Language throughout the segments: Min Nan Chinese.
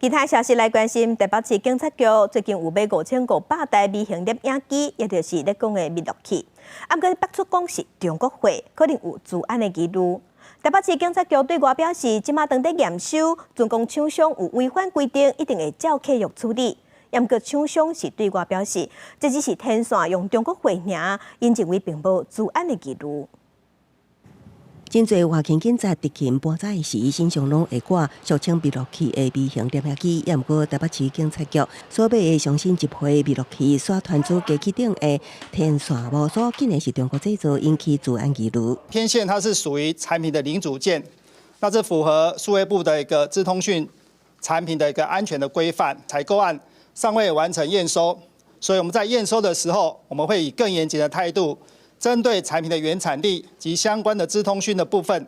其他消息來關心，台北市警察局最近有買5500台微型攝影機，也就是咧講的密錄器。啊，毋過爆出講是中國貨，可能有資安的疑慮。台北市警察局對外表示，這馬當咧驗收，準講廠商有違反規定，一定會照契約處理。毋過廠商是對外表示，這只是天線用中國貨爾，𪜶認為並無資安的疑慮。真濟外勤警察執勤搬走時，身上攏會掛俗稱密錄器的微型攝影機。也毋過台北市警察局所買的上新一批密錄器，煞傳出機器頂的天線模組，竟然是中國製造，引起資安疑慮。天線它是屬於產品的零組件，那這符合數位部的一個資通訊產品的一個安全的規範。採購案尚未完成驗收，所以我們在驗收的時候，我們會以更嚴謹的態度，針對產品的原產地及相關的資通訊的部分，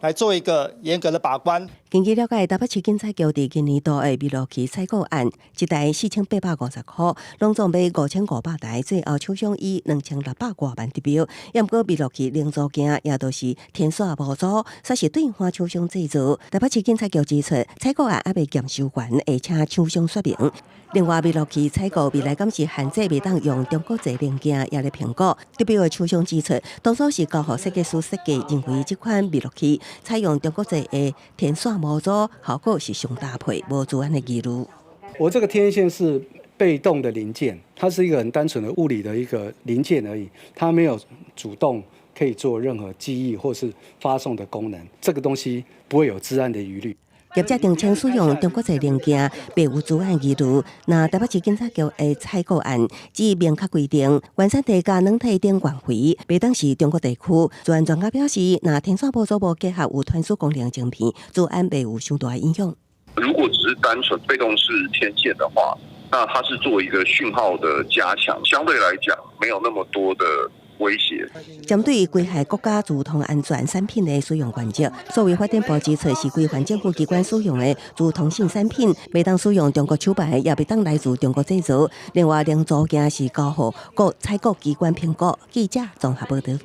來做一個嚴格的把關。根據了解，台北市警察局佇今年度的密錄器採購案，一台4850塊，攏總買5500台，最後廠商以2600外萬得標。也毋過密錄器零組件，也就是天線模組，煞是對岸廠商製造。台北市警察局指出，採購案猶未驗收完，會請廠商說明。另外，密錄器採購未來敢是限制袂當用中國製零件，也咧評估。得標的廠商指出，當初是交予設計師設計，認為這款密錄器採用中國製的天線模組，效果是上搭配，無資安的疑慮。我這個天線是被動的零件，它是一個很單純的物理的一個零件而已，它沒有主動可以做任何記憶或是發送的功能，這個東西不會有資安的疑慮。業者澄清使用中國製零件，袂有資安疑慮。那台北市警察局的採購案只明確規定，原產地佮軟體頂關懷，袂當是中國地區。資安專家表示，若天線模組無結合有傳輸功能晶片，資安袂有傷大影響。如果只是單純被動式天線的話，那它是做一個訊號的加強，相對來講沒有那麼多的威脅。針對危害國家資通安全產品的使用原則，數位發展部指出，是規範政府機關使用的資通信產品，袂當使用中國廠牌，也袂當來自中國製造。另外，零組件是交予各採購機關評估。記者綜合報道。